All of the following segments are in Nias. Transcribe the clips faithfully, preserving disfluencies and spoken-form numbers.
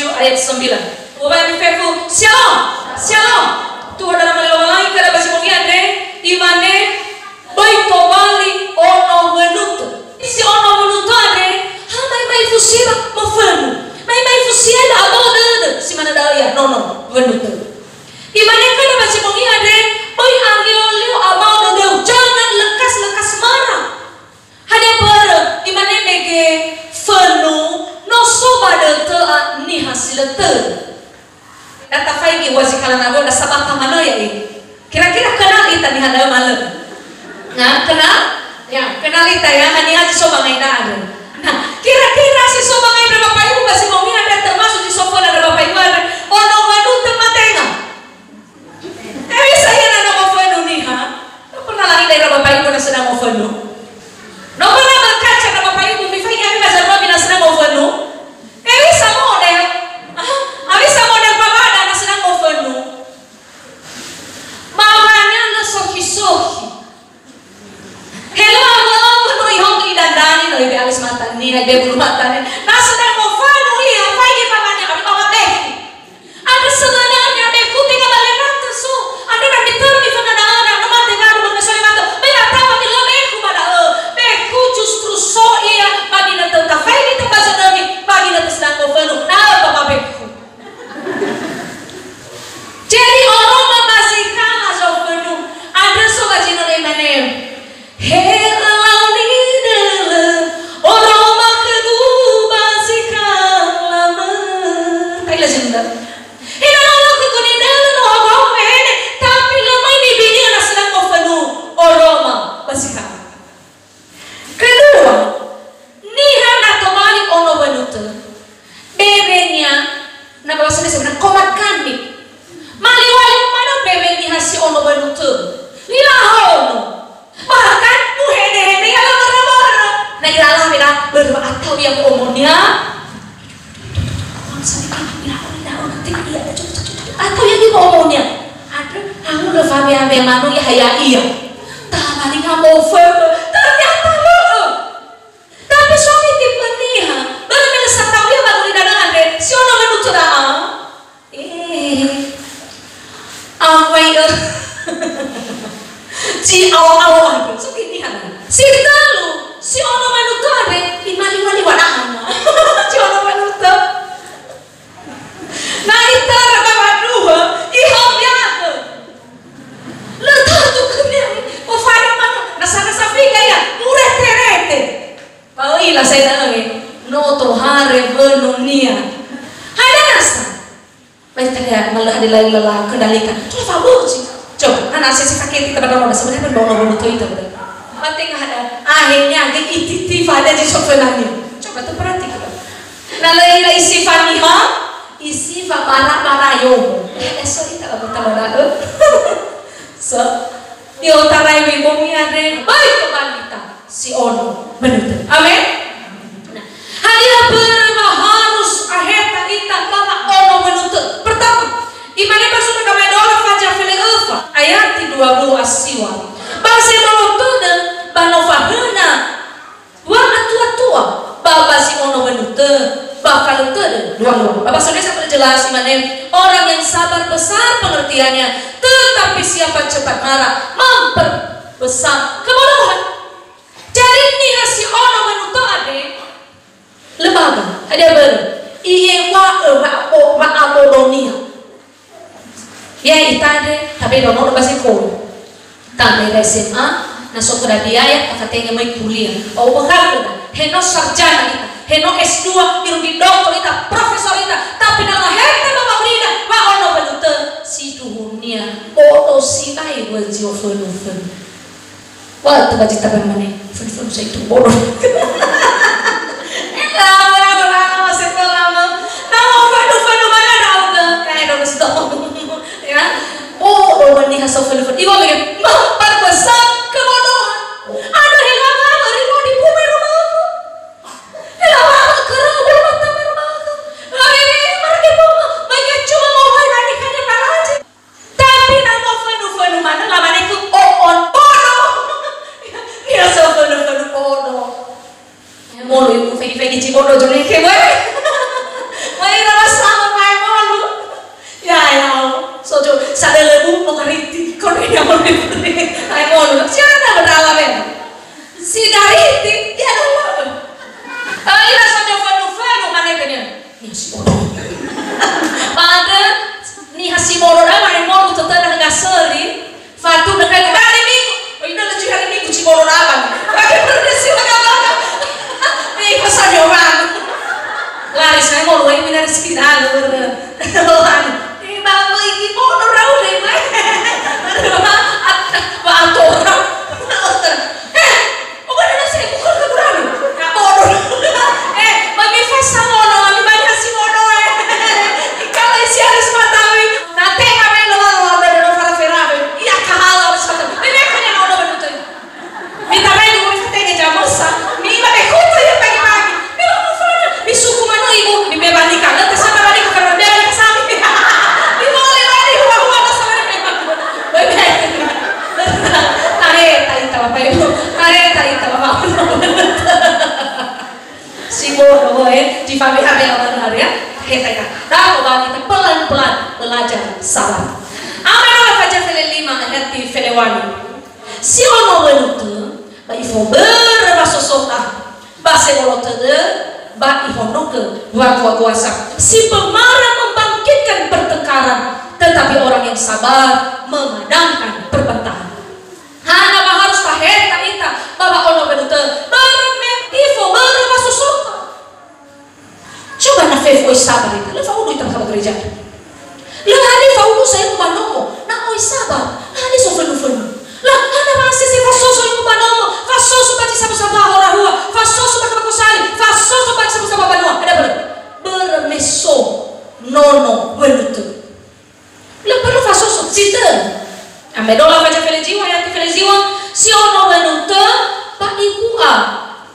Ayat sembilan. Ubai ami fefu, "Shalom, shalom." Tuha darama Lowalangi, kada ba zi bongi andre, imane, "Böi tobali ono wönutö." Si ono wönutö andre, ha maimai fusiba mofönu. Maimai fusiba abao dödö, si manö da'ö ia, nono wönutö. Imane kada ba zi bongi andre, "Böi alio-lio abao dödöu, jangan lekas-lekas marah." Hadia börö, imane mege fönu, no so ba dödö niha si lö tödö. Da tafaigi ua zi kala nawö, da sabata manö ya'e. Kira-kira kenal ita niha da'ö malö? Na, kenal? Ya, kenal ita ya, haniha zi so ba ngai ndra'o. Nah, kira-kira si so ba ngai ndra Bapak Ibu ba zi bongi andre, termasuk zi so föna ndra Bapak Ibu andre, ono wönutö matenga. Hewisa ia na no mofönu niha? No pernah lagi daerah Bapak Ibu na sedang mofönu? No pernah berkaca na Bapak Ibu, mifaigi ami ba zalua mi na sedang mofönu? Hewisa model? Ah, hewisa model pabada na sedang mofönu? Mawanya na sohi-sohi. Helö awö-awö no ihonogö idandani no ibe alis mata niha, ibe bulu mata niha. Na sedang mofönu ia, faigi pamane, ami pama bekhu. Ada sebenarnya bekhu tenga ba lewat so. Ada na mitörö miföna da'ö, na no mate ngalu ba ngeso lewat. Böi atapa milö bekhu ba da'ö. Bekhu justru so ia, ba ginötö tafaigi ita ba zönömi, ba ginötö sedang mofönu. Na pama bekhu. Jadi, oroma ba zi kala zofönu. Andrö so ba zi no imane, "He lau nidölö, oroma khögu ba zi kala mö." Taila zi nö. He lau khögu nidölö, no hogo-hogo wehede, tapi lö möi nibinia na sedang mofönu. Oroma ba zi kala. Kedua, niha na tobali ono wönutö, bewenia, na bahasa Indonesia benar, komat kambing. Maliwali manö bewe niha si ono wönutö. Lö lahono. Bahkan muhede-hede ia lawöra-wöra. Na ira lawe la, börö atau ia omonia. Atau ia di omonia. Andrö, angulö faweawe manö ia ha ya'ia. Tawalinga mofönu, ternyata lö'ö. Tapi so mi tipe niha, börö me lö sata'u ia ba gulidanö andre, si ono wönutö da'a. Eh. Awai, eh. Si ao-ao andrö, so gini hana. Si talu, si ono wönutö andre, imaliwali wadahana. Si ono wönutö. Na itörö ba wanua, ihaobiagö. Lö tatu khönia, ofada manö, nasa-nasa figa ia, murete-rete. Ba öila sai da'ö, no tohare wönunia. Hadia nasa? Ba ita ya, malah ada lain lala kendalikan. Coba fabuci. Coba, anak saya sakit kita pada roda sebenarnya pun bawa wönutö itu. Penting ada, akhirnya ada ititi pada di sofa nani. Coba tuh perhatikan. Na lö ira isifa niha, isifa bara-bara yomo. Eh, eh, sorry, tak apa, tak apa, eh. So, i'otarai wi bongi andre, böi tobali ita si ono wönutö. Amen. Nah, hadia börö wa harus aheta ita ba ono wönutö? Pertama, imane ba Surat Gamaedola faza felö öfa, ayati dua puluh a siwa. Ba zi bolo tödö, ba no fahöna Wa'atua-tua, ba ba zi ono wönutö, ba falö tödö, dua-dua. Ba bahasa Indonesia perjelas imane, orang yang sabar besar pengertiannya, tetapi siapa cepat marah memperbesar kebodohan. Jadi niha si ono wönutö andre, lö baba, hadia börö, i'ewa'ö wa'abo-, wa'abodonia. Ya, ita andre, tabe nono ba sekolo. Tabe ira S M A, na so khöda biaya, tafatenge möi kuliah. Ba ubökhagö, he no sarjana ita, he no S dua, irugi doktor ita, profesor ita, tapi na laheta ba wa'aurida, wa ono wönutö, si duhunia, bodo sibai wözi ofönu-fönu. Wah, tebajita bermane, fun-fun saya itu bodoh. Eh, lama, lama, lama, saya tuh lama. Lama, fun-fun mana ada udah, kayak udah stop. Ya, bodoh mending asal fun-fun. Iwa lagi, memperbesar kebodohan. Ada yang lama, lama, ribu, ribu, rumah aku. Yang lama, lama, kerja, rumah, rumah aku. Lagi, lagi, lagi, banyak cuma mau main, nanti kan dia kalah aja. Tapi na mofönu-fönu manö lamane khö, "O'on bodo." Niha so fönu-fönu bodo. Ba andrö niha si bodo da'a, ma'e modu tötö na gasöli, fatunö khögu, "Hari Minggu." Oh, ina lö hari Minggu si bodo da'a. Bagi perlu si baga-baga. Nih, pesan orang. Laris, ma'e modu, ini dari sekitar, börö. Eh, ba möi ibodo raule, weh. Ba atora. Eh, oh, ba nasi, bukan ke gurami. Ya, bodo. Eh, ba mi fasa mono, mi ba nasi mono, eh. Kalau isi harus matawi, na tenga main lo, lo, lo, lo, fara fera, eh. Iya, kahala harus matawi. Ini kan yang ono betul. Mitarai dulu, mifatenge jamosa. Miba mekutu ya pagi-pagi. Miba mufana. Misuku manu ibu. Mibe banika. Lete sana banika karena mibe banika sami. Mimole bani hua-hua na sama mibe banika. Bebe. Tareta ita, Bapak Ibu. Tareta ita, Bapak Ibu. Si bodo, eh. Di fami hari awal hari, ya. Tareta ita. Dah, coba kita pelan-pelan belajar sabar. Ama na faja fele lima ayat di fele wani. Si ono wönötö, ba ifobörö wasosota, ba sebolo tödö, ba ihonogö wagoa-goasa. Si pemara membangkitkan pertengkaran, tetapi orang yang sabar memadamkan perpecahan. Hana wa harus taheta ita, ba wa'ono wönötö, börö me ifobörö wasosota. Coba na fefu oi sabar ita, lö fa'udu ita ba gereja. Lö hali fa'udu sa emu ba nomo, na oi sabar, lö hali sofönu-fönu. Lö hana wa sese fasoso emu ba nomo, fasoso ba zi sabo-sabo horahua, fasoso ba kaba kosali, fasoso ba zi sabo-sabo banua. Ada börö. Börö me so nono wönötö. Lö perlu fasoso, si tölu. Amai dola faja fele ziwa, yati fele ziwa, si ono wönötö, ba ibu'a,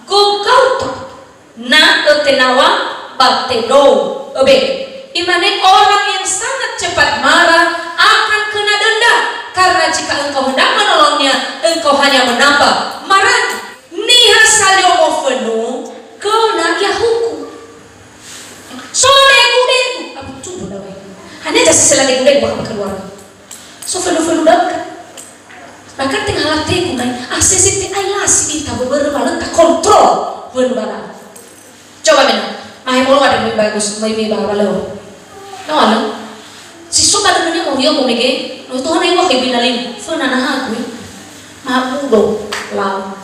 gogauta, na ötenawa, ba tedou, öbe. Imane orang yang sangat cepat marah akan kena denda, karena jika engkau hendak menolongnya, engkau hanya menambah marahnya. Niha salio mofönu, kena ia hukum. So degu-degu. Abu tubu dawe. Hanya jasi sela degu-degu bakal keluar. So fönu-fönu daun kan. Bahkan tengah lategu nai, A C C T I lasi ita börö-börö wa lö ta kontrol wönö bala. Coba mena. Mahe molo ada mai bagus, mai mi ba lö. No, ano. Si so ba dengan dia mau dia mau mege. No, Tuhan, ayo, wahai binalim. Föna naha kui. Mabudo. Lau.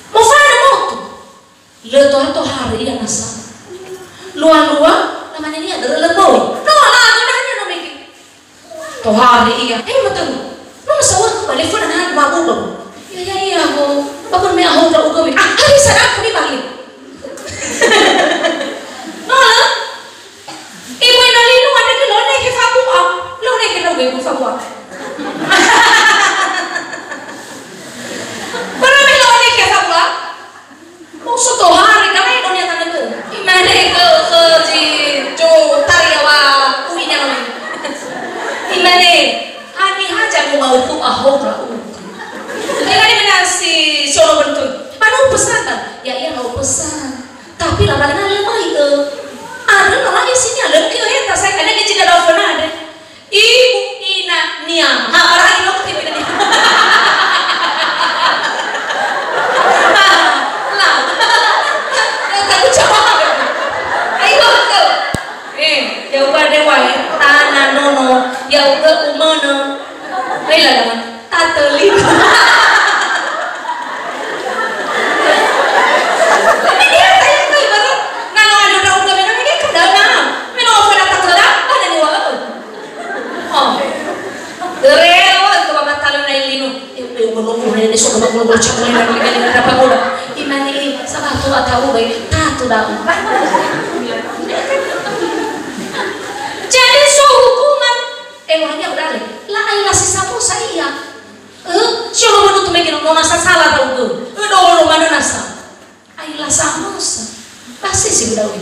Mau fana moto. Lö toha-tohare ia nasa. Lua-lua, namanya nia dörö lö boi. No, lagu nahania no mege. Tohare ia. Eh, mataru. No nasa wa bale föna naha dua bulan. Ya, ya, ya, ho. Bakun me aho uga uga we. Ah, hari sana aku ni balik. No, la. Ibu ina linu ada ke lone ke fabua. Lone ke lone ke fabua. Pernah me lone ke fabua? Muso tohare, kan ae donia tanah tu. Imane ke, ke ji, jo, tari awa, uinya kami. Imane, ani haja mu mau tu ahok lah, uh. Imane mana si solo bentuk. Mana pesan tak? Ya, iya, mau pesan. Tapi lah, mana lemai ke? Ada lah, isinya lengkil, ya, tak saya, ada di Cina, dah pernah ada. Ibu ina niama. Ha, orang ini waktu ibu ina niama. Lah. Takut jawab. Ayo, aku. Eh, ya udah deh, wae. Tanah nono. Ya udah, umana. Baiklah, jangan. Tatöli. Ini dia, saya tuh ibarat. Nah, ada orang udah bilang, ini kendala. Mana orang pada tatöli, apa ada di warung? Oh. Gere, oh, itu bapak talu na ilinu. Eh, eh, ngono, ngono, ini sok ngono, ngono, cak, ngono, ngono, ngono, ngono, apa, ngono. Imane, eh, sama tu, atau, baik, tatu, dah. Jadi, so hukuman, eh, wahnya udah, le. La, ai, la, si sapo, sa iya. Eh, si ono manu tu mege no, no nasa sala, tau, tu. Eh, do, lo, mana nasa. Ai la samosa. Ba sese udawe.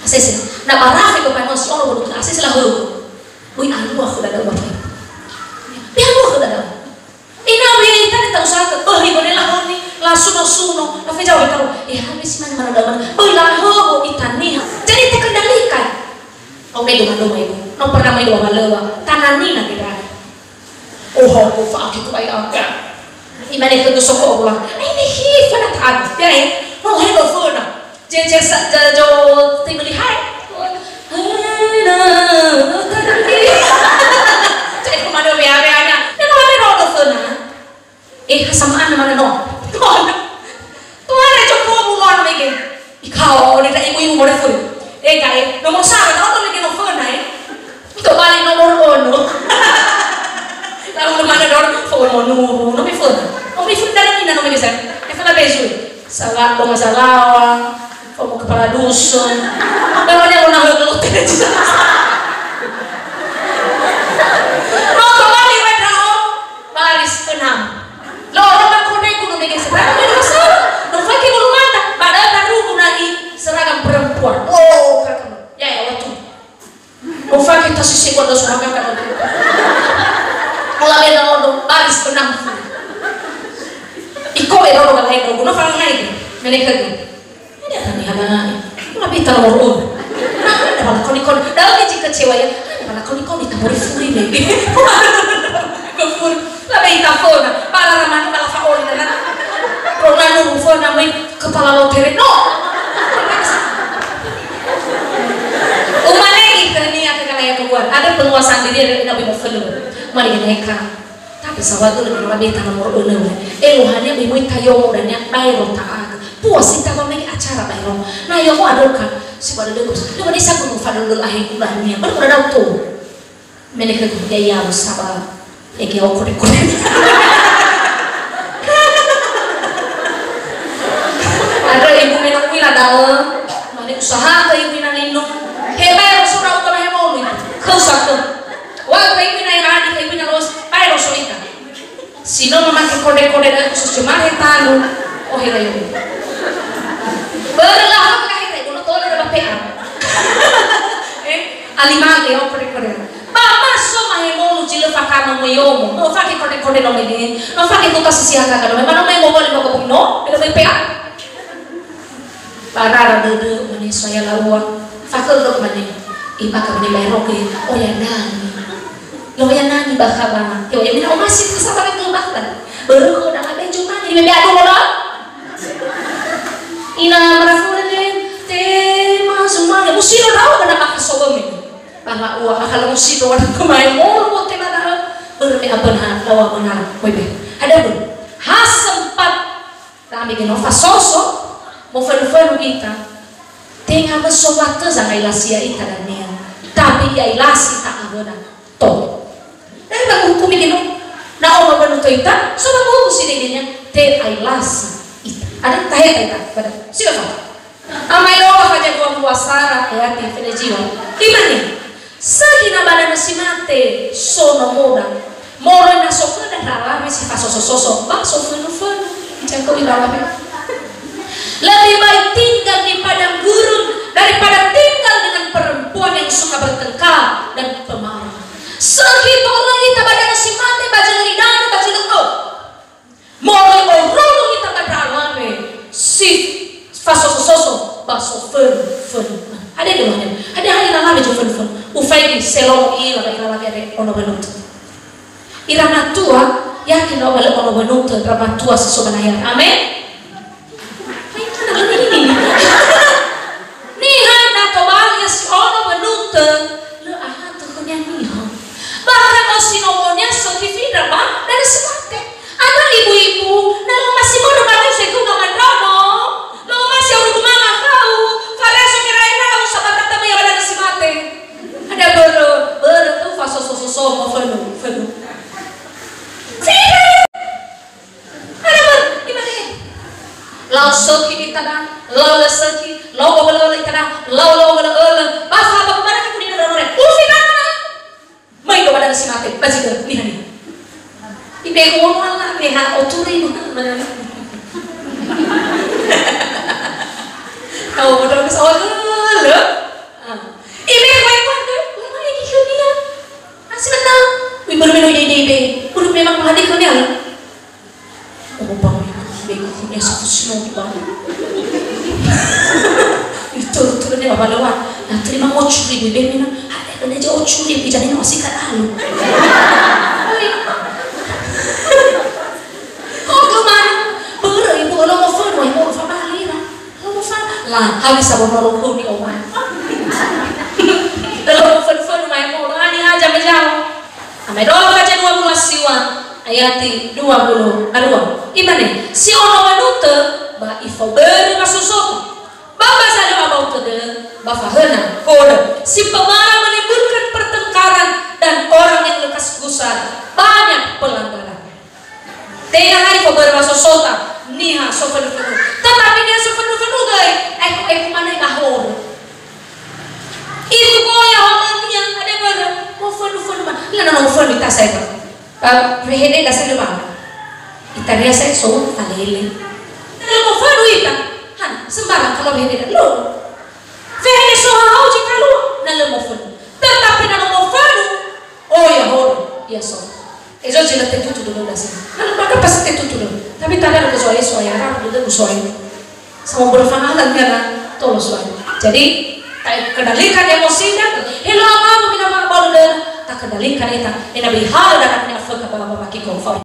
Sese. Na barafe ko pano si ono bodo A C C la ho. Ui alua ho dada udawe. Be alua ho dada. Ina we ita ne tau saka. Oh, ibu ne la honi. La suno-suno. La feja we tau. Eh, habis mana mana daun. Oh, la ho ita niha. Jadi terkendalikan. Au me dua dua ibu. No pernah mai dua malewa. Tanani na kita. Oho, ku fa'ake ku bai angga. Imane khögu soko ola. Ai ne hi föna ta'aga. Ya, eh. No, he lo föna. Je, je, sa, je, jo, timeli hai. Sama'ana mana no. Tohare copo bulan mege. Ikao ni da ibu-ibu more furi. Eh, gae, nomor sara, no, no, lege no föna, eh. Tobali nomor ono. Lalu mana dor, fo mo nuru, no me föna. No me föna dan ina no me geser. Eh, föna bezu. Salah, dong salah. Fo mo kepala dusun. Kalau dia mau nahö lo teh. No, tobali we ndra'o. Baris enam. Loro ba kondregu no mege seragam, no, no, no, no fake bulu mata, padahal tarugu na'i seragam perempuan. Oh, kakak. Ya, ya, waktu. No fake tas sisi kuat dos makan kan. Kalau ada orang baris enam. Iko ero dengan lain, no fake na'i. Mene khögu. Ada kami hana, labe ita nomor ono. Nah, ada bala koni-koni. Dalam ni jika kecewa ya, ada bala koni-koni ta furi-furi ne. Kefur, labe ita föna. Bala ramani bala fa'oli, kan? Rona nuru föna mai kepala lotere. No! Umane ita ni akan kala yang keluar. Ada penguasa diri, ada yang mau felu. Mari naik. Tapi sahabat, lö, lö, lö, beta nomor ono. Eluahania me möi tayomo dania baero ta'aga. Puas ita ba mege acara baero. Na yomo adoka. Siba dödögu. Lö, lö, sa guru fadödö ahe guru dania. Baru udah dau to. Mene khögu, ya, ya, saba. Ege oko de kone. Ada ibu menung mila daun. Mane usaha ke ibu ina lindung. He baero sura uta he mau. Kau satu. Wa, kai mina ya, kai mina los, pae lo solita. Sino mamake kode-kode dan khusus cemare talu. Oh, hera yo. Börö lahö ka hera, uno tole da bapea. Eh, alimage, oh, kode-kode. Ba maso mahemolu zi lö fakana moyomo. No fake kode-kode no mege. No fake kuta sisi haka ka no. Mana mai mo bole mo kebun no. Bela bapea. Barara dödö mane soya laua. Fakhödö mane. Ibaka mane baero ke, oya nani. Oya nani bakha bana. Oya mina omasi tu sabar itu bakha. Börö ko danga beju nani, me be adu mola. Ina marafure ne, te masumane. Musiro dau kana bakha sogome. Bakha ua, bakha lo musiro wana kemai. Oh, lo te mana. Börö me abana, lawa mana. Webe. Ada börö. Ha sempat Tami geno fasoso, mofönu-fönu ita. Tenga me sombua tö zangai lasi ya'ita dania, tapi ya'ilasi ta'awöna. To. Dai ba hukumi geno. Na ono bönu to ita, so ba hukum si degenya, te ailasi ita. Ada taheta ita, pada. Silakan. Amai doa faja dua puasa, ya, ti fede jiwa. Imani. Sökhi na ba danö si mate so nomoda, moroi na so khöda ndra alawe si fasoso-soso, ba sofönu-fönu, ijangkau ndra alawe. Lebih baik tinggal di padang gurun daripada tinggal dengan perempuan yang suka bertengkar dan pemarah. Sökhi moroi ita ba danö si mate, ba zi lö idanö, ba zi lö ö. Moroi orolo ita ba ndra alawe si fasoso-soso ba sofönu-fönu. Hadia dödönia? Hadia ha ira alawe zofönu-fönu? Ufaigi selomo ira ba ira alawe re ono wönutö. Ira matua, yakin ba lö ono wönutö, ndra matua si so ba nahia. Amen. Niha na tobali si ono wönutö, lö ahatö khönia niha. Bahkan no si nomonia sökhi findra ba danö si mate. Ana ibu-ibu, na lö omasi mörö ba danö si khöu na mandrano. Lö omasi auru dumanga khöu, fareso kera enau sabatata maya ba danö si mate. Ada börö, börö tu fasoso-soso mo fönu, fönu. Findra! Ada börö, gimana? Lau sökhi di tada, lau lö sökhi, lau ba bölö-bölö di tada, lau lö ba bölö-bölö, ba fa ba mana ki kuni na rore. Ufi na. Mai do ba danö si mate, ba zi lö, niha, niha. Ibe ko mo ala, niha, o turi mo, mana. Kau udah bisa, oh, lö. Ah. Ibe ko, ko, ko, ko, mai ki khönia. Asi mata. Wi börö me no ide, ide, ibe. Börö memang mahadi khönia, lö. Oh, bang, bego, ya, satu sino, bang. Itu, itu, ini apa lewat? Nah, terima ocu ribu, bemina. Ada, ada aja ocu ribu, jadi ini masih tak tahu. Oh, kemana? Börö, ibu, kalau mau fun, mau, mau fun, balik, lah. Kalau mau fun, lah, habis sama rokok di oman. Kalau mau fun, fun, mau, mau, lah, ini aja, menjauh. Amai doa baca dua belas siwa. Ayati dua puluh dua. Imane, si ono manutö ba ifobörö wasosota. Ba ba zalö'ö abau tödö, ba fahöna, koda, si pemara menimbulkan pertengkaran dan orang yang lekas gusar, banyak pelanggaran. Tenga hari fobörö wasosota, niha sofönu-fönu. Tetapi niha sofönu-fönu göi, eh, eh, mana ba horo. Itu boya homonya, ada börö, mofönu-fönu ma. Ina na mofönu ita saya, Pak. Ba wehede da selu bana. Ita ria sai so falele. Na lö mofönu ita. Han, sembarang kalau wehede da. Lo. Wehede so hahau zi kalua. Na lö mofönu. Tetapi na lö mofönu, oh ya horo, ya so. Ezo zi na tetutu dulu da sih. Na lö maka pas tetutu dulu. Tapi tada lö soal soal ya, tada lö soal. Sama berfangalan karena tolos banget. Jadi, ta kendalikan emosida, helo apa-apa mina ma balu dan ta kendalikan ita, ena beri hal dan akhirnya feka bawa maki konflik.